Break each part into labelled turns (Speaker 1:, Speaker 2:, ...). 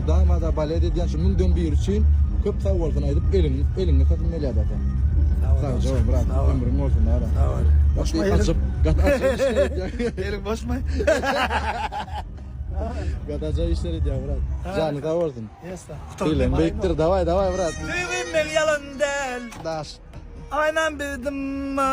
Speaker 1: mydama-da balet edýän şu müňden biri üçin köp sag bolsun aýdyp eliňi eliňi satyn gelýär ata. Sag bol brat. Ömrüň bolsun ara.
Speaker 2: Sag bol.
Speaker 1: Boşma açyp, gaty açyp işler edýär.
Speaker 2: Eliň boşmy?
Speaker 1: Gaty ajaýyp işler edýär brat. Janyň sag bolsun. Dilim beýikdir, daway daway brat.
Speaker 2: Söýgim meň ýalan däl.
Speaker 1: Daş.
Speaker 2: Aýnam bir dymma.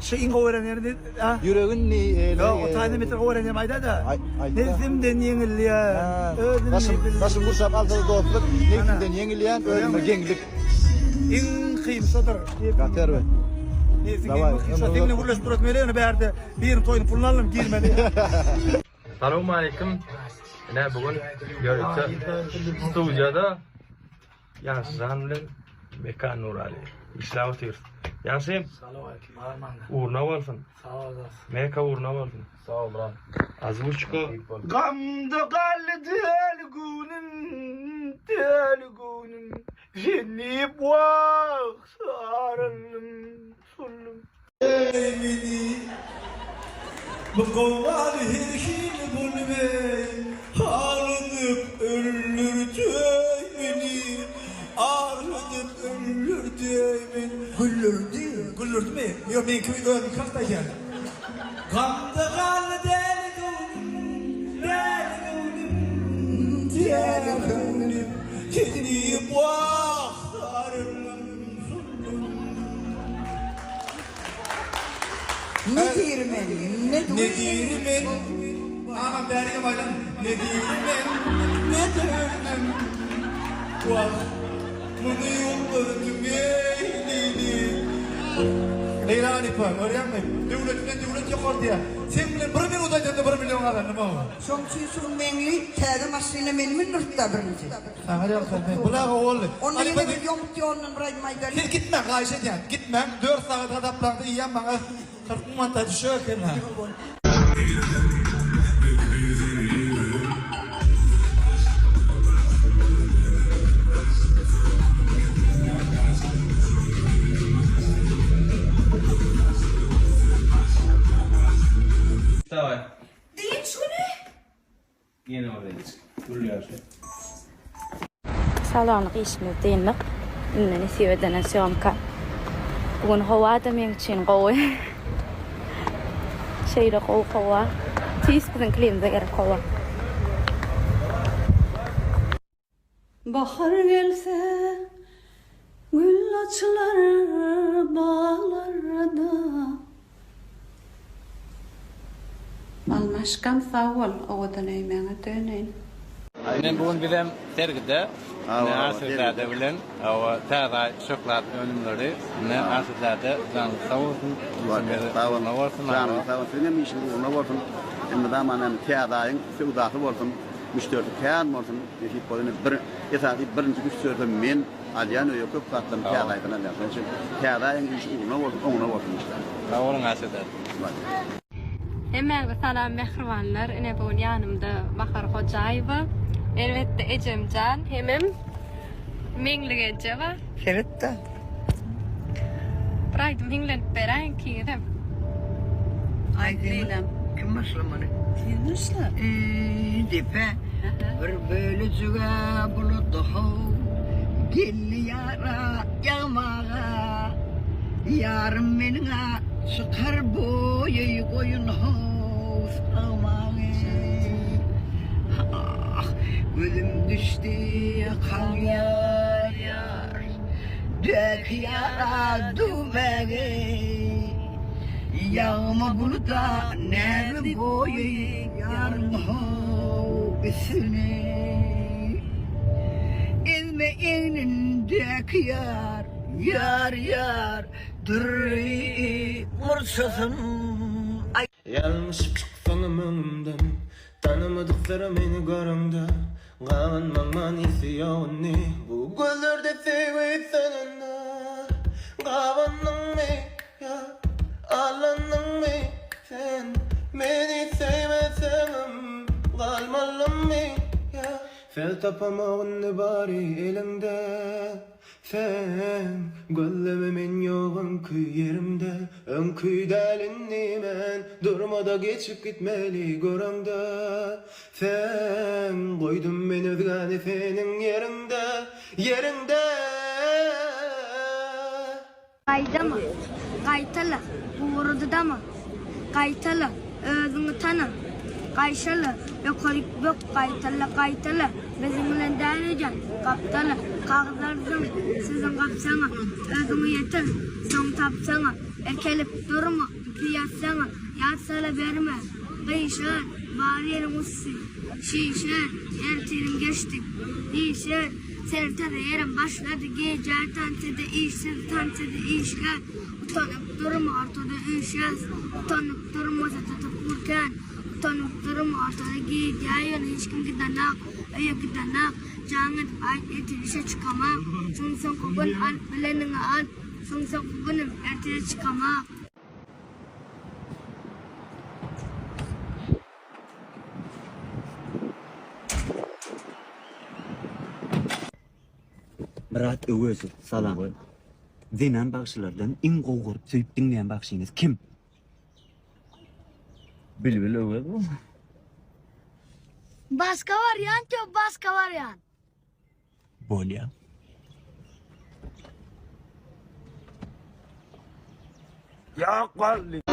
Speaker 2: Şu iň gowy gören ýeri ne? Ha?
Speaker 1: Ýüregini ele.
Speaker 2: Ýok, o taýdan beter gowy gören ýerim aýda-da.
Speaker 1: Aýt.
Speaker 2: Nebsimden ýeňilýän. Özümi
Speaker 1: Daşym, daşym gurşap alsa-da dostluk, nebsimden ýeňilýän, özüme geňlik.
Speaker 2: Iň kyn şodur.
Speaker 1: Gaty erbet.
Speaker 2: Nebsiň iň kyn şo. Seň bilen gürleşip durasym gelýär, ýöne bärde biriniň toýunyň puluny aldym, girmeli.
Speaker 3: Salowmaleýkim. Ine bu gün ýörite studiýada Ýagşyjan bilen Mekan Nuraly işläp otyrys. Ýagşy.
Speaker 2: Salowmaleýkim. Armanda.
Speaker 3: Ugruna bolsun.
Speaker 2: Sag bol dost.
Speaker 3: Meka ugruna bolsun.
Speaker 4: Sag bol brat.
Speaker 3: Azwuçka.
Speaker 2: Gamda galdy däli göwnüm, däli göwnüm. Sen diýip wah saraldym, soldum. Eý meni bu gowgaly her hili bolup-eý, Agladyp öldürdi-eý meni, Agladyp öldürdi-eý meni. Güldürdi. Güldürdimi? Ýok, meňki özümiňki hakda aýdýan. Gamda galdy däli göwnüm, däli göwnüm, däli göwnüm, Seni diýip wah zarymdan soldum.
Speaker 5: Ne diri men, ne
Speaker 2: Ne diri men, agam bärigem aýlan, ne diri men, ne dördüm, Wah, muny ýolladyň eý Leýli. Leýla halypa, görýäňmi, döwlet bilen döwlet ýokar diýýär. Seň bilen bir minut aýdanda bir million gazandym-ow.
Speaker 5: Şoň üçin şu Meňli täze maşyna meni mündürtdä birinji.
Speaker 2: Saňa ýalkasyn. Bul-a gowy boldy.
Speaker 5: Onda ýene bir ýomut ýolundan bir aýdym aýdalyň.
Speaker 2: Siz gitmäň, haýyş edýän, gitmäň. Dört sagat hasaplaňda iýýän maňa 40 müň manat düşer eken-hä.
Speaker 3: Daway.
Speaker 5: Dynç güni.
Speaker 3: Ýene bir gezek. Gülýärdi.
Speaker 6: Salonlyk işimizi dyndyk. Indi nesip edene sýomka. Bu gün howa-da meň üçin gowy. Şeýle gowy howa. Tüýs biziň klimize gerek howa.
Speaker 7: Bahar gelse, gül açylar baglarda.
Speaker 8: Almaşkam sag bol owadan öýmäňe döneýin.
Speaker 3: Ine bu gün bizem sergide ine Aşyrzade bilen hawa täze aý şöhlat önümleri ine Aşyrzade janyňyz sag bolsun işiňiz ugruna bolsun
Speaker 9: Janyňyz sag bolsun siziňem işiňiz ugruna bolsun elmydama näme täze aýyň söwdasy bolsun müşderisi kän bolsun nesip bolsa ine bir esasy birinji müşderisem men alýan öýe köp zatlaryny täze aýdan alýan şonuň üçin täze aýyň işi ugruna bolsun oňuna bolsun işler.
Speaker 3: Sag boluň Aşyrzade.
Speaker 6: Hemmäňize salam mähribanlar ine bu gün ýanymda Bahar Hojaýewa elbetde ejemjan hemem Meňli eje bar.
Speaker 5: Seret-de.
Speaker 6: Bir aýdym hiňlenip beräýiň ikiňizem.
Speaker 5: Aýdym kim başlamaly?
Speaker 7: Sen başla.
Speaker 5: Eý, depe bir bölejige bulut how geldi ýara ýagmaga. Ýarym meniň-ä çykar boýy goýun how sagmagy. Ah, gözüm düşdi ýakaň ýar. Däki ýara düwmegi, Ýagma buluda näme goýy Ýaryň how üstüni. Ezme egnindäki ýar, ýar, ýar, Dürli murçasyn.
Speaker 10: Ýalňyşyp çyksaňam öňümden Tanamadyklara meni göreňde Gabanmaň manysy ýok indi Bu gözlerde söýgi sönende Gabandyňmy ýa aldandyňmy sen Meni söýmeseňem galmalymy ýa. Söz tapamok indi bary eliňde Sen gözleme men ýok öňki ýerimde Öňki däl indi men Durmada geçip gitmeli göreňde Sen goýdum men özgäni seniň ýeriňde Ýeriňde.
Speaker 4: Gaýdama, gaýtala, gurudy dama, Gaýtala, özüňi tana, Gaýşala, ýokaryk bök, gaýtala, gaýtala, Biziň bilen däl öýdýän, gapdala, Kagyzlar zyň, sözüň gapsaňa, Özüňi ýetir, soň tapsaňa, Erkelip durma, ýüpi ýatsaňa, Ýat salaberme, gyşar, bar ýeriň ussy, Şişer, ertiriň geçdi, diýşer. Sertede ýerem başlady gije tansyda işsiz tansyda işgär utanyp durma ortada üýşýäs utanyp durmasa tutup ürkän utanyp durma ortada gidýä ýöne hiç kim gidenak öýe gidenak jaň edip aýt ertir işe çykamak şuň soňky gün alyp bileniňi al şuň soňky günüm ertire çykamak.
Speaker 11: Myrat Öwezow, Salam. Zenan bagşylardan iň gowy görüp söýüp diňleýän bagşyňyz kim?
Speaker 12: Bilbil Öwezow.
Speaker 4: Başga wariant ýok başga wariant.
Speaker 11: Bolýa.
Speaker 12: Ýok boldy.